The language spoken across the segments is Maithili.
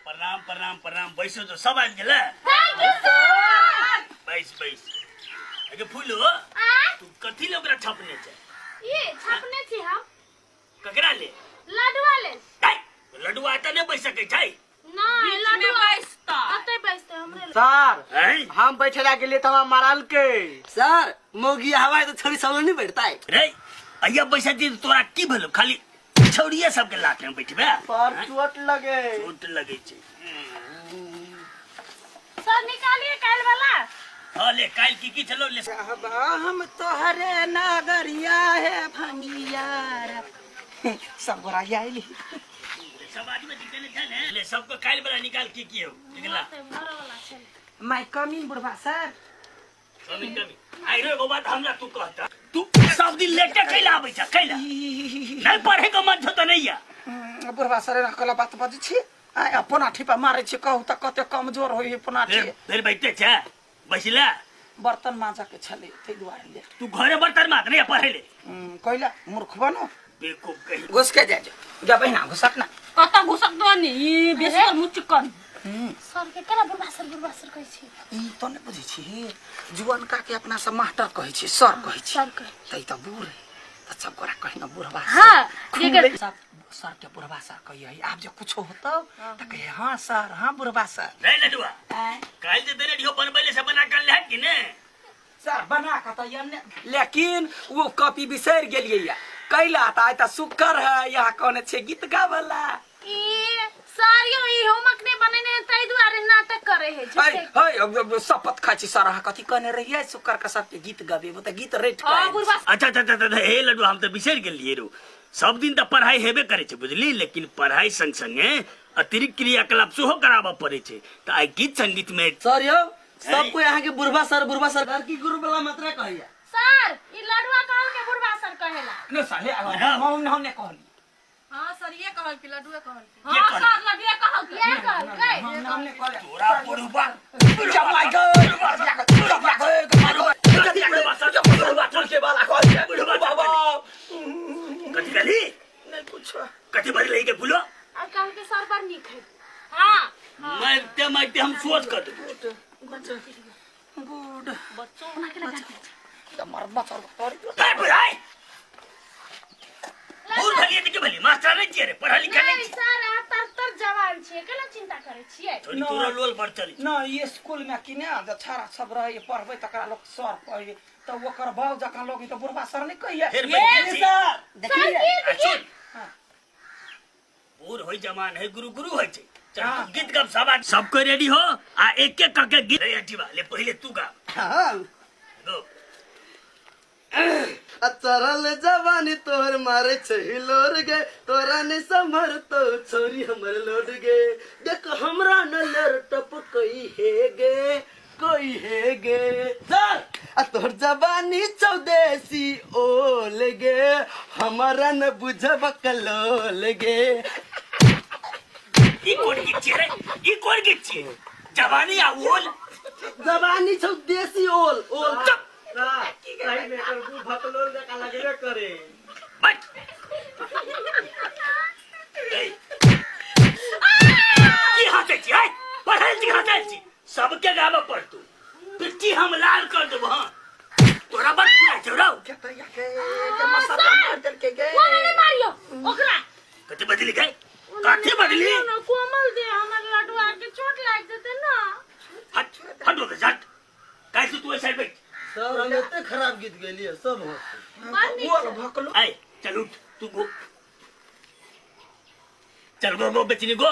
प्रणाम प्रणाम प्रणाम। बैसो तो सब आबि गेलै। Thank you sir. बैस बैस। अगे फूलो, तू कथी ले ओकरा छपने छै? ये छपने छी हम। ककरा ले? लडुआ ले। है, लडुआ एतऽ नहि बैस सकै छै। नहीं, बीच में लडुआ बैसता। अतै बैसते हमरे लग। सर, हैं? हम बैठे ला गेलिए तब मारल के। सर, मौगी हवा है तो छोरी सब नहीं बैठता है। रे अइया बैसै छी तऽ तोरा की भेलौ? खाली छौड़िए सबके लात में बैठबे। सर, चोट लगे। चोट लगै छै। सर, निकालिए काल्हि वाला। हाँ ले, काल्हि की की छलौ ले। हम तोहरे नगरिया है भंगिया सब गोरा आइली। सब आदमी जितने छै ने ले, सबको काल्हि वाला निकाल। की की हौ निकला। मरऽ वाला छै। माय कमिंग बुढ़बा सर। कमी कमी आइरो एगो बात हमरा तू कहता, तू सब दिन लेटे कैला आबै छ? कैला नहीं पढ़े के मन छौ त नहीं या। बुढ़बा सर, एना कला बात बजै छी? आइ अपन आठी पर मारै छी, कहू तऽ कते कमजोर होइ अपन आठी। फेर फेर बैठते छ बैसला। बर्तन माँजऽ के छलै, ताहि दुआरे लेट। तू घरे बर्तन माज नहीं पढ़े ले। कैला मूर्ख बनो। बेवकूफ कहीं। घुस के जा जा बहिना, घुसक ना। कतऽ घुसक दो नी ई बेसी कर मुँह चिकन। सर के केना बुढ़बा सर बुढ़बा सर कहै छी? ई तो नहि बुझै छी, जुअनका के अपना सब मास्टर कहै छी, सर कहै छी। सर कहै। तऽ ई तऽ बूढ़ है, तऽ सब गोरा कही ना बुढ़बा सर। हाँ, खूब ये सब सर के बुढ़बा सर कहिए। आब जे कुछो होतौ तऽ कहिए हाँ सर, हाँ बुढ़बा सर। नहीं लडुआ, काल्हि जे देने रहियो बनबै ले से बना के अनले हन कि ने? सर, बना के तऽ एने, लेकिन वो कॉपी बिसरि गेलियै या। कैला तऽ आइ तऽ शुक्र है, यहाँ कहने छै गीत गावला। ई सर यो, ई होमवर्क नहि बनेने है ताहि दुआरे नाटक करे है है झूठे। है, शपथ खाइ छी सर, अहाँ कथी कहने रहियै? शुक्र के सबके गीत गबेबो तऽ गीत रटि कऽ हाँ आयल बुढ़बा। अच्छा अच्छा अच्छा अच्छा, हे लड्डू, हम तऽ बिसरि गेलियै रो। सब दिन तऽ पढ़ाई हेबे करै छै बुझली, लेकिन पढ़ाई संग संगे अतिरिक्त क्रियाकलाप सेहो कराबऽ पड़ै छै, तऽ आइ गीत संगीत में सर यौ, सब कोई अहाँ के बुढ़बा सर बुढ़बा सर की गुरु वाला मात्रा कहैया। सर, ई लडुआ कहल के बुढ़बा सर कहेला। नहि सर, हे, हम नहि कहली। हाँ सर, ये कहल कि लड्डुए कहल कि। के हाँ कहल? सर, लडुए कहल के। ये कहल के। हम नहि कहली। तोरा बुढ़बा जब माय गए, बुढ़बा सर, बुढ़बा सर, बुढ़बा सर। कथी कहली? नहीं कुछ। कथी बजलै के फूलो? और कहल के सर बड़ नीक है। हाँ। मारते मारते हम सोच कर देबो। गुड। बच्चों मर मचर। हे बुढ़ाई, बूढ़ भेलियै तऽ की भेलियै? मास्टर नहि छियै रे? पढ़ल लिखल नहीं नहि छियै? सर, अहाँ तर तर जवान छियै, केना चिंता करै छियै? थोड़ी तोरा लोल पर चली। न ई स्कूल में कि ने जे छाड़ा सब रहे पढ़बै, तकरा लोक सर कहै, तऽ ओकर बाउ जकाँ लोग तऽ बुढ़बा सर नहि कहिए। फेर बैठ गेल छी। सर सर देखलियै। की आ सुन, बूढ़ होइ जवान है, गुरु गुरु होइ छै। चल तू गीत गब। सब सब कोई रेडी हो आ एक एक करके गीत रे। अजीबा ले, पहले तू गा। हाँ। गो। आ चढ़ल जवानी तोहर मारे छै हिलोर गे, तोरा ने संभरतो छोरी हमर लोड गे, देख हमरा न लर टप कई हे गे, कोई हे गे। सर, आ तोहर जवानी चौदेसी ओल गे, हमरा न बुझब कलोल गे। ई कोन गीत छियै रे? ई कोन गीत छियै, जवानी आ ओल? जवानी छौ देसी ओल ओल। चुप। सही में एकर मुंह भकलोल जकाँ लगबे करे। बैठ। ए, की हंसै छी? है पढ़ल छी, हंसै छी? सबके गाबऽ पड़तौ, पिट्ठी हम लाल कर देबो। हाँ, तोरा बड़ बुरा छौ रौ। मसाला मार देलकै गे। कोना नहि मारियो ओकरा। कथी बदली गई? कथी बदली? ना, कोमल दे, हमर लडुआ के चोट लागि जेतै ना। हट हट ओतऽ, हट। काहे तू ओहि साइड बैठ। सर, हम एते खराब गीत गेलियै, सब हंसै। बड़ नीक ओल छै। भकलो। आय चल उठ तू, गो चल, गो गो बेचनी गो।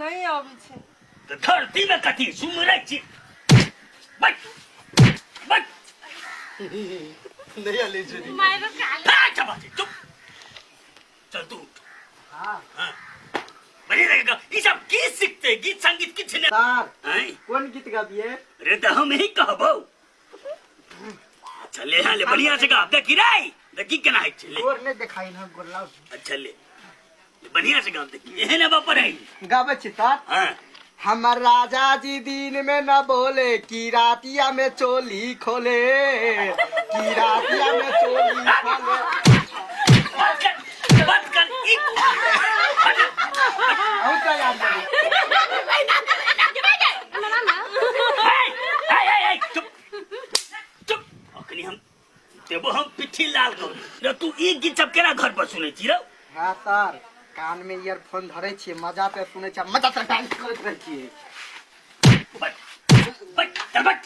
नहीं आबै छै। तऽ धरती में कथी सुमरै छी? बैठ बैठ। नहीं आले छोरी। मायरो काले। हाँ, चबा चुप, चल तू उठ। हाँ। हाँ, बढ़िया लगेगा। ई सब की सीखते गीत संगीत किछु नहि। सर, आँय? कोन गीत गबिए? रे तऽ हम ही कहबौ। अच्छा ले, हाँ ले, बढ़िया से गा। देखी रे, देखी केना होइ छै, ले। गोर नहि देखाइ न गोर लाउ। अच्छा ले, बढ़िया से गाम। देखी, एहन अब पर है। गाबै छी सर। हाँ। हमर राजा जी दिन में न बोले, की रातिया में चोली खोले, की रातिया में चोली खोले। बंद कर, बंद कर। ई हट। लाल कर रे। तू ई गीत सब केना घर पर सुनै छी रे? हां सर, कान में ईयरफोन धरे छी, मजा पे सुनै छी, मजा से डांस करैत रहै छी। बट बट बट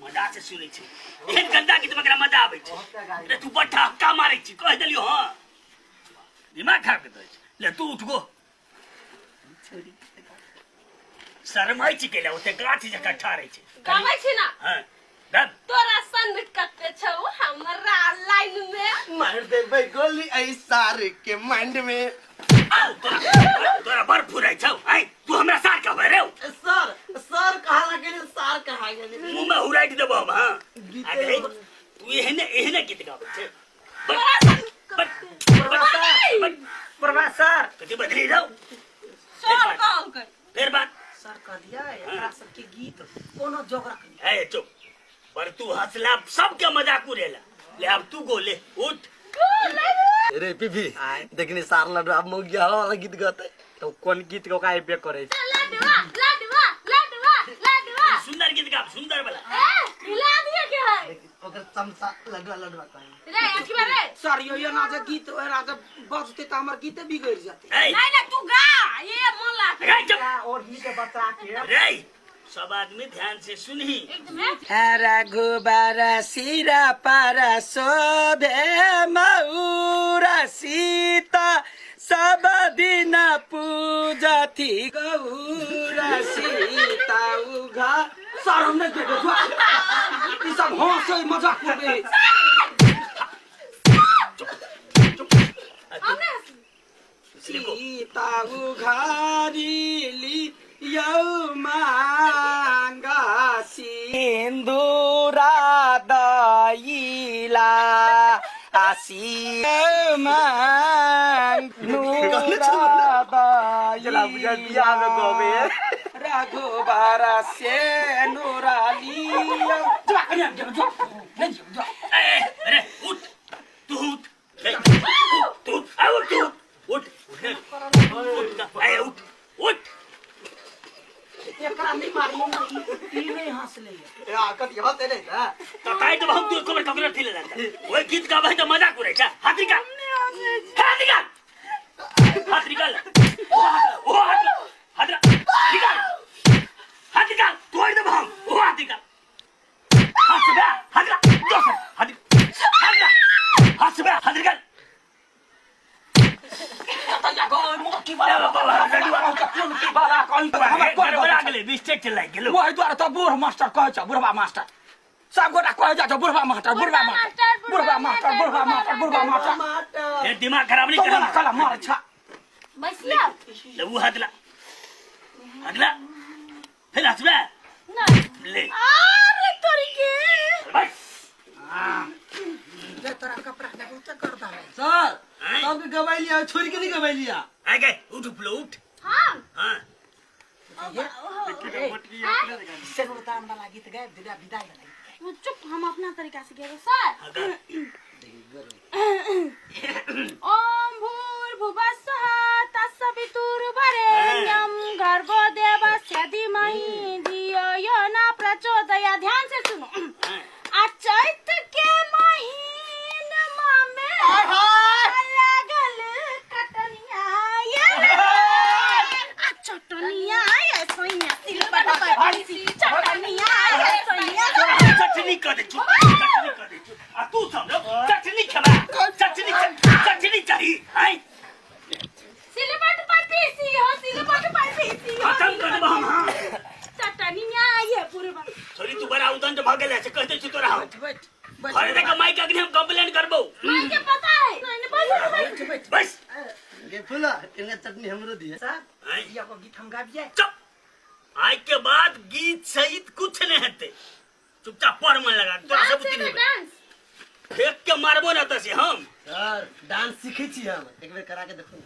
मजा से सुनै छी। एहन गंदा गीत में एकरा मजा आबै छै रे। तू बड़ ठहक्का मारै छी, कहि देलियो। हां, दिमाग खराब कर दै छै। ले तू उठ गो, शरमाइ छी केला ओते गाछ जकाँ ठाढ़ छै। गाबै छी ना? हां, गाब। तोरा सन कते छौ हमरा लाइन में, मार देबै गोली ऐ सार के माइंड में। आउ तोरा तोरा बड़ फुराइ छौ। आइ तू हमरा सार कहबै रे? सर सर कहा गेली, सार कहा गेली? मुंह में हुराइट देबो हम। हां, आ गई तू एहने एहने गीत गाबै छै। But but but Prabha sir, कथी बदली जाओ? सर कहलकै फेर बात। सर कहलियै एकरा सबके गीत कोनो जोगरक नहीं। ए चुप, पर तू हंसला सबके मजाक उड़ेला। ले अब तू गो, ले उठ। रे पीपी, देखनी सार लड्डू अब मौगिया वाला गीत गाते। तो कोन गीत के ओकरा एबे करे छै? लडुआ लडुआ लडुआ लडुआ। सुंदर गीत गाब, सुंदर वाला। ए हिला दिए के है ओकर चमचा लड्डुआ लड्डुआ कहे रे अथी रे। सर यो एना जे गीत एना जे बजते त हमर गीते बिगड़ जेतै। ए नहीं नहीं, तू गा, ये मन लाग। रे चुप और ही के बच्चा के रे, सब आदमी ध्यान से सुनही। एकदम है। रघुबर सिर पर शोभे मऊर सीता, सब दिन पूजथि गौर सीता उघा। सर हम नहीं देबे, ई सब हंसै मजाक उड़बै। सीता उघारी ली यौ मांगा सिन्दूरा दइला आसी मांग चला बुझा बियाह में गबे। रघुबर से नूराली जो कन्या जो जो नहीं जो। ए अरे उठ, तू उठ, ए, तू उठ, आ, उठ, तू उठ, उठ उठ, ए उठ उठ। एकरा नहीं मारी, ई नहीं हंसले। ए कथी हंसे नहीं ना? तो ताई तो हम तू खबर ककरो थी ले जाता। ओए गीत गाबै त मजाक उड़ै छै। हाथ निकाल, हाथ निकाल, हाथ निकाल, ओ हाथ, ओ हाथ, हाथ निकाल, हाथ निकाल, तोड़ देब हम। ओ हाथ निकाल, हाथ से बे, हाथ निकाल, दोसर हाथ निकाल, हाथ निकाल, हाथ से बे, हाथ निकाल। की वाला की वाला कहीं हमर कोन गड़बड़ा गेलै, मिस्टेक चलि गेलौ। ओहि दुआरे तऽ बूढ़ मास्टर कहै छ, बुढ़बा मास्टर सब गोटा कहै जाइ छ, बुढ़बा मास्टर, बुढ़बा मास्टर, बुढ़बा मास्टर, बुढ़बा मास्टर, बुढ़बा मास्टर। ए दिमाग खराब नहीं तो कर। कला मार छ बैसिया ले उ हाथ ला, हाथ ला, फिर हंसबे नहीं ले। अरे तोरी के बस ले तोरा कपड़ा देखू त कर दा। सर सबके गवाई लिया, छोरी के नहीं गवाई लिया। आ गए, उठ उपलो उठ। हां हां, सिनुरदान वाला गीत गायब दिदा विदाई वाला गीत। चुप, हम अपना तरीका से गेबो सर। हाँ, गा। ओम भूर्भुवः स्वः तत्सवितुर्वरेण्यं गर्भो देवस्य धीमहि धियो यो न प्रचोदयात्। ध्यान से सुनो। आ चैत के महीनमा में लागल कटनिया ये, आ चटनिया ये सोइया सिलबट पर पीसी, चटनिया ये सोइया। चटनी कर दे छु, चटनी कर दे छु। आ तू सब चटनी खेबा, चटनी चटनी चाही। आइ सिलबट पर पीसी हो, सिलबट पर पीसी हो, खत्म कर देबो हम। हां, चटनिया ये पूरा। छोरी तू बड़ा उदंड भ गेले से कह दे छु तोरा हम। बैठ बैठ घरे देख माइक अग्नि हम कंप्लेन करबो। माई के पता है। नहीं नहीं, बस बस बैठ बस गे फुला इनका चटनी हमरो दिए। सर आइ ये को गीत हम गाबिए। चुप, आइ के बाद गीत सहित कुछ नहीं हेतै। चुपचाप पढ़ मन लगा, तोरा सब डांस उती है नहीं। डांस फेंक के मारबो ना तसे हम। सर डांस सीखे छी हम, एक बेर करा के देखो।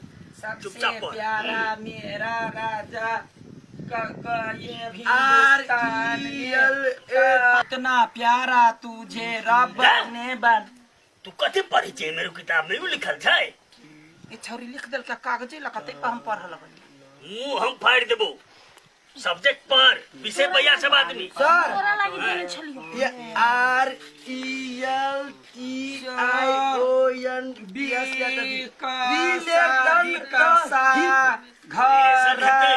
सबसे चुपचाप पढ़। प्यारा मेरा राजा क ये आर हिंदुस्तान ई एल ए। इतना प्यारा तुझे रब ने बन। तू कथी पढ़ै छै? मेरो किताब में उ लिखल छै। ई छौरी लिख देलकै कागजे लकते पर हम पढ़ लगलियै। मुंह हम फाड़ देबो। सब्जेक्ट पर विषय भैया सब आदमी। सर तोरा लागी देने छलियो। ये R E L T I O B S या क रिलेटन सा सर घर हेतै।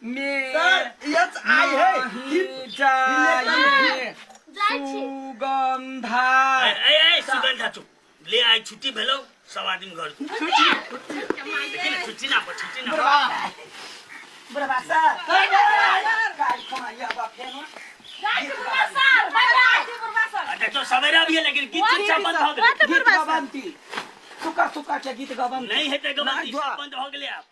में सर एच I है हिप जाई जाइ छी सुगंधा ए ए ए, सुगंधा चुप ले आई छुट्टी भेलो सब आदमी घर देखी ने छुट्टी ना पर छुट्टी ना पर। बुढ़बा सर काल्हि खुना आबा फेनो जाइ छी बुढ़बा सर बाय बाय बुढ़बा सर अच्छा तो सवेरा भी है लेकिन गीत शिक्षा बंद हो गेलै गीत गबंती सुकर सुकर के गीत गबंती नहीं हेतै गबंती ना, सब बंद हो गेलै आब।